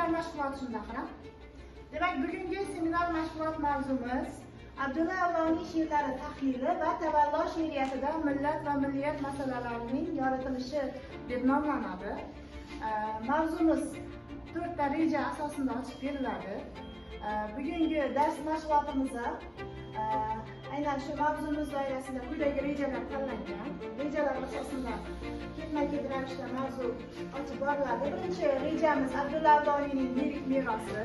Seminar mashg'uloti shunda qiram. Demak, bugungi seminar mashg'ulot mavzumiz Abdulla Avloniy she'rlari tahlili va tavallo she'riyatida millat va milliyat masalalarining yoritilishi deb nomlanadi. Mavzumiz 4 ta reja asosida ochib beriladi. Bugungi dars mashg'ulotimizda aynan shu mavzumiz doirasida quyidagi rejalar tanlangan. Rejalar asosida ketma-ket ravishda mavzu ochib boriladi. Birinchi rejamiz Abdulla Avloniyning lirik merosi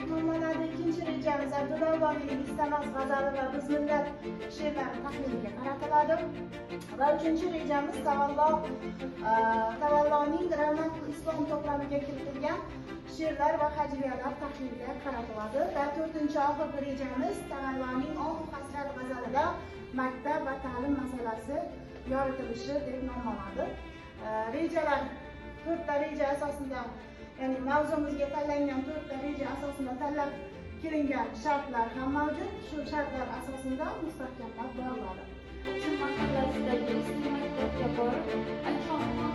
nomlanadi. Ikkinchi rejamiz Abdulla Avloniyning Istamas g'azali va Biz millat she'rlari tahliliga qaratiladi. Va uchinchi rejamiz Tavalloning Ravnaqul Islom to'plamiga kiritilgan she'rlar va hajviyalar tahliliga qaratiladi. Va to'rtinchi oxirgi rejamiz Tavalloning Ohu hasrat g'azalida maktab va ta'lim masalasi yoritilishi deb nomlanadi. Rejalar 4 ta reja asosida, ya'ni mavzumizga tanlangan 4 ta reja asosida tanlab kelingan shartlar ham mavjud. Shu shartlar asosida mustahkamlab boriladi. Chin mahallasidagi eski maktabga borib, Akromxon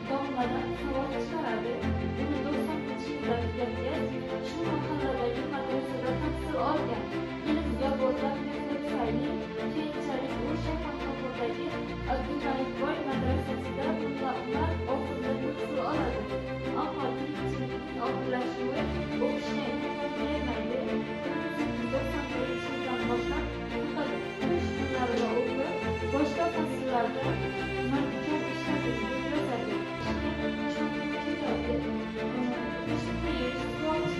domladan savol chiqaradi. Uni 90-yilda tugatgach, shu mahalladagi madrasada tahsil olgan. Ilmga bo'lgan mehri tufayli keyinchalik u Shayxontohurdagi Abdumalikboy madrasasida Mulla Umar oxirida tahsil oladi. Ammo tirikchilikning og'irlashuvi o'qishga imkon bermaydi. 1891-yildan boshlab faqat qish kunlarida o'qib, boshqa fasllarda markaz ishladi deb yozadi. Ishga cho'kib ketadi. Ish qo'yish,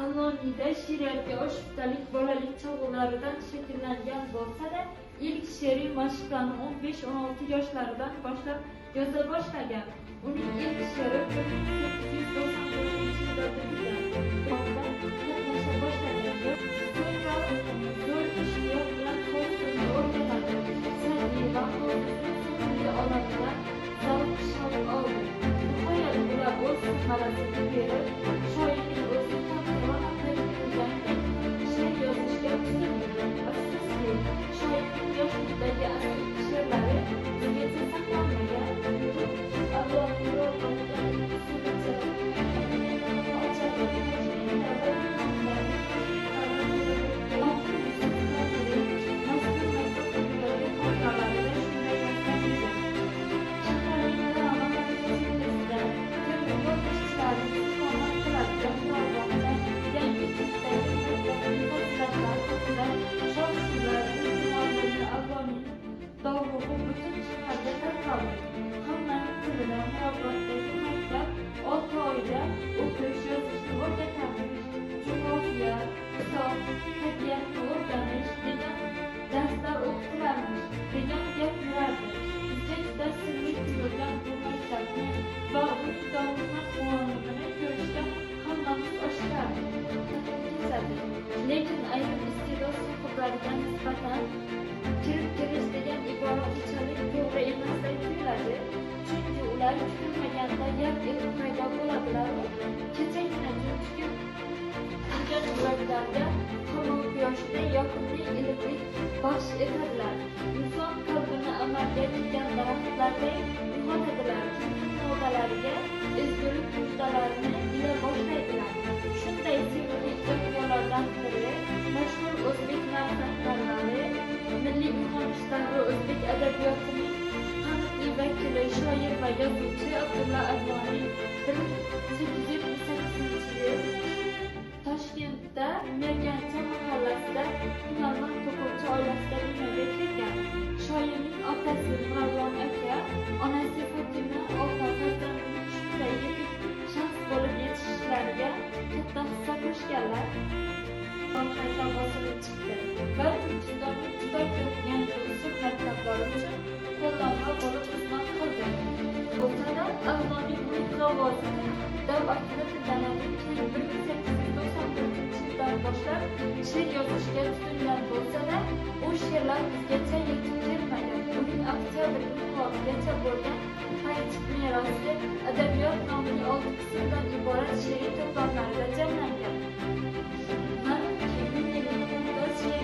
Avloniyda she'riyatga oshuftalik bolalik chog'laridan shakllangan bo'lsa-da, ilk she'riy mashqlarni 15-16 yoshlaridan boshlab yoza boshlagan. Uning ilk she'ri 1894-yilda tug'ilgan. Qatnasha boshlagan. So'ngra zo'r ishtiyoq bilan fors tilini o'rganadi. Sa'diy va Hofizning sufiylik olamidan zavq-shavq oldi. Nihoyat ular o'z samarasini berib, shoirning o'zi ham qayd qilgandek she'r yozishga tutindi. Afsuski, shoirning yoshlikdagi asl she'rlari bizgacha saqlanmagan. Avloniy yo'l olgan dovruğu bütün shaharga tarqaldi. Hammaning tilida Mirobodagi maktab 6 oyda o'qish, yozishni o'rgatarmish, jug'rofiya, hisob, tabiatni o'rganish degan darslar o'qitilarmish degan gap yurardi. Bizga juda sirli tuyulgan bu maktabni va uning donishmand muallimini ko'rishga hammamiz oshiqardik. Kesadi. Lekin ayrim iste'dod sohiblariga nisbatan kirib kelish degan ibora unchalik to'g'ri emasday tuyuladi. Chunki ular kutilmaganda yalt etib paydo bo'ladilar-u, kechagina junjikib turgan yuraklarga hamon quyoshday yoqimli iliqlik baxsh etadilar. Inson qalbini amalga kelgan daraxtlarday uyg'otadilar, kimning novdalariga ezgulik mujdalarini ila boshlaydilar. Shunday sevimli ijodkorlardan biri mashhur o'zbek ma'rifatparvari, milliy uyg'onish davri o'zbek adabiyotining taniqli vakili, shoir va yozuvchi Abdulla Avloniy 1878-yil Toshkentda Mergancha mahallasida hunarmand to'quvchi oilasida dunyoga kelgan. Shoirning otasi Mavlon aka, onasi Fotima opa farzandining shunday yetuk shaxs bo'lib yetishishlariga katta hissa qo'shganlar. Qayta bosilib chiqdi va Turkistonning juda ko'p yangi usul maktablari uchun qo'llanma bo'lib xizmat qildi. Bo'lsa-da, Avloniy buyuk g'avvosini davlatini tillanadi. Keyin 1894-yildan boshlab she'r yozishga tutingan bo'lsa-da, u she'rlar bizgacha yetib kelmagan. Uning oktyabr inqilobigacha bo'lgan poetik merosi adabiyot nomli 6 qismdan iborat she'riy to'plamlarida jamlangan. Ma'lumki, ming yillik mumtoz she'r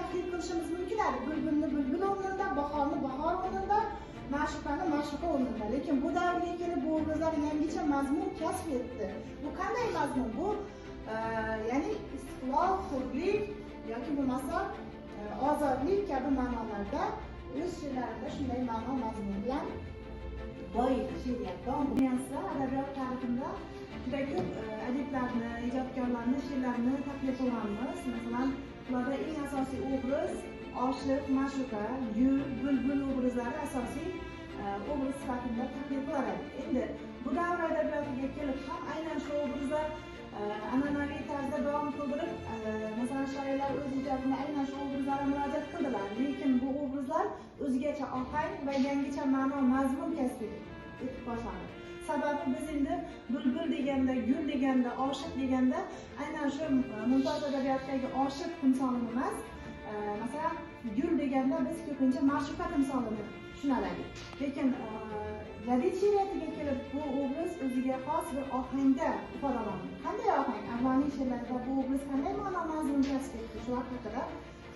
tahlil qilishimiz mumkin edi. Bulbulni bulbul o'rnida, bahorni bahor o'rnida, ma'shuqani ma'shuqa o'rnida. Lekin bu davrga kelib bu obrazlar yangicha mazmun kasb etdi. Bu qanday mazmun? Bu ya'ni istiqlol, hurlik yoki bo'lmasa ozodlik kabi ma'nolarda o'z she'rlarida shunday ma'no mazmun bilan boyitdi she'riyatda. Adabiyot tarixida juda ko'p adiblarni, ijodkorlarni she'rlarini tahlil qilganmiz. Masalan, ularda eng asosiy obraz oshiq, ma'shuqa, gul, bulbul obrazlari asosiy obraz sifatida tahlil qilinadi. Endi bu davr adabiyotiga kelib ham aynan shu obrazlar an'anaviy tarzda davom qildirib, masalan, shoirlar o'z ijodida aynan shu obrazlarga murojaat qildilar. Lekin bu obrazlar o'zgacha ohang va yangicha ma'no mazmun kasb etib boshladi. Sababi biz endi bulbul deganda, gul deganda, oshiq deganda aynan shu mumtoz adabiyotdagi oshiq timsolini emas, masalan, gul deganda biz ko'pincha ma'shuqa timsolini tushunadi. Lekin jadid she'riyatiga kelib bu obraz o'ziga xos bir ohangda ifodalandi. Qanday ohang? Avloniy she'rlarida bu obraz qanday ma'no mazmun kasb etdi? Shular haqida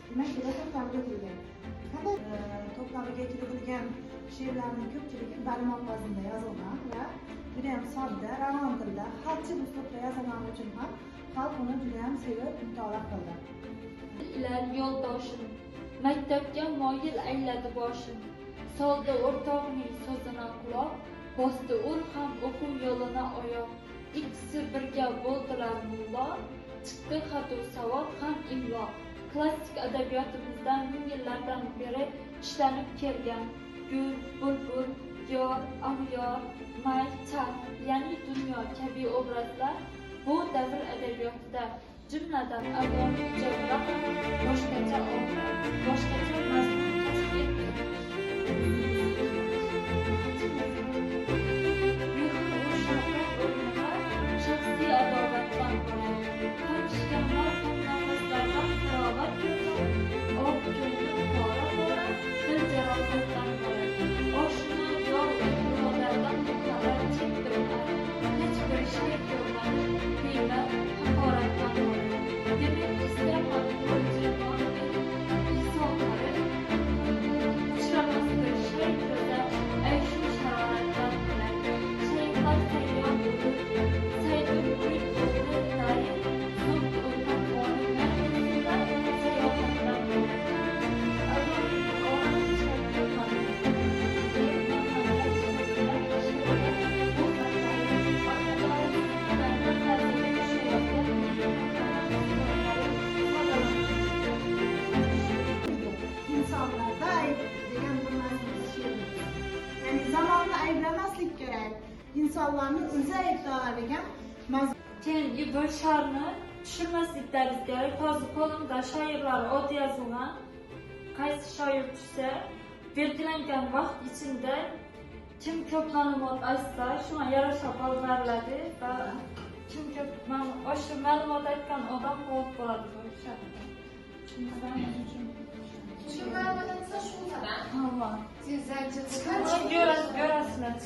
demak, juda to'xtalib o'tilgan. Qanday to'plamiga kiritilgan she'rlarning ko'pchiligi barmoq vaznida yozilgan va juda ham sodda, ravon tilda, xalqchi uslubda yozilgani uchun ham xalq uni juda ham sevib mutolaa qildi. Ilar yo'ldoshim, maktabga moyil ayladi boshim. Soldi o'rtog'ining so'zini quloq, bosdi ur ham o'quv yo'lini oyoq. Ikkisi birga bo'ldilar mullo, chiqdi xatu savod ham imlo. Klassik adabiyotimizdan ming yillardan beri ishlanib kelgan gul, bulbul, yor, ag'yor, may, charx, ya'ni dunyo kabi obrazlar bu davr adabiyotida, jumladan Avloniy ijodida ham boshqacha ohang, boshqacha mazmun kasb etdi. Shaxsiy adovatdan bo'ladi. Ham ishkanlar, ham nafaslardan farog'at ko'rgan, oh ko'nglim pora-pora, dil jarohatdan bo'ladi. Oshna, yor, birodardan muqarrar chekdim ay. Hech bir shay ko'rmadim, qiymat, haqoratdan bo'ladi. Demak, istamadi ko'rjimon inson qarib, uchramasdir shay ko'za, ayshu sharoratdan bo'ladi. Shayxlar sayyor bo'lib, saydur murid bo'ldi doim, zuhd o'lgan xonim sayohatdan bo'ladi. Avloniy olam shakli Insonlarda ayb degan bir mazmun she'rimiz. Ya'ni zamonni ayblamaslik kerak. Insonlarni o'zi aybdor degan mazmun. Keyin bir sharni tushirmasliklaringiz kerak. Hozir qo'limda shoirlar oti yozilgan. Qaysi shoir tushsa, belgilangan vaqt ichida kim ko'p ma'lumot aytsa, shunga yarasha ball beriladi va kim ko'p o'sha ma'lumot aytgan odam g'olib bo'ladi bu shartda. Kim ma'lumot aytsa shu o'tadi. Ha. Siz zanjir Görasizlar.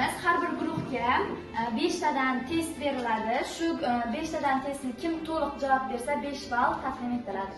o'ynaymiz. Har bir guruhga 5 tadan test beriladi. Shu 5 tadan testni kim to'liq javob bersa 5 ball taqdim etiladi.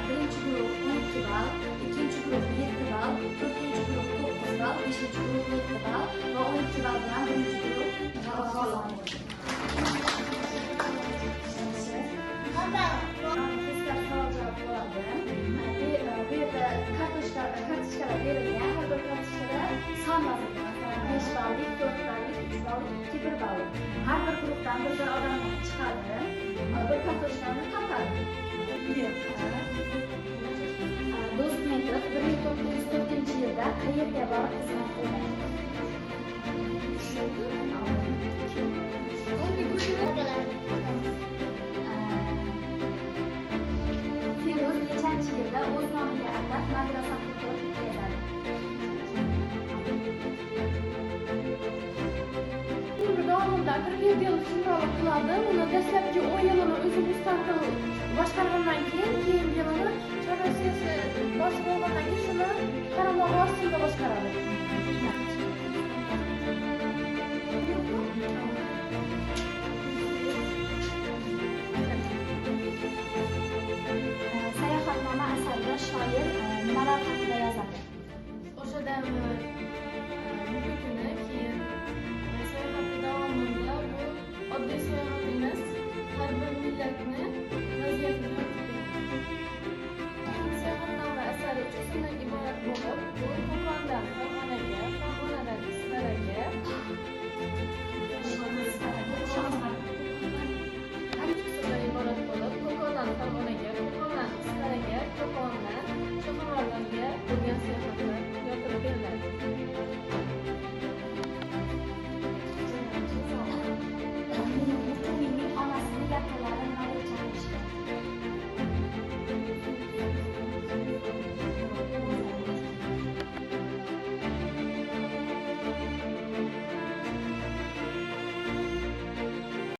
Birinchi guruh 12 ball, ikkinchi guruh 7 ball, to'rtinchi guruh 9 ball, beshinchi guruh 7 ball va 12 ball bilan birinchi guruh g'alaba qozondi. Testlar savol-javob bo'ladi. Bu yerda kartochkalar berilgan. Har bir kartochkada son yozilgan. Masalan, 5 ballik, 4 ballik, 3 ballik, 2, 1 ballik. Har bir guruhdan bir odam chiqadi. Bir kartochkani topadi. Do'stmetov 1904-yilda qayerga borib xizmat qilgan? Feruz nechanchi yilda o'z nomiga atab madrasa qurdirib bitkazadi? Umri davomida 41 yil hukmronlik qiladi. Uni dastlabki 10 yilini o'zi mustaqil boshqargandan keyin, keyingi yilini Chor Rossiyasi bosib olgandan keyin shuni qaramog'i ostida boshqaradi.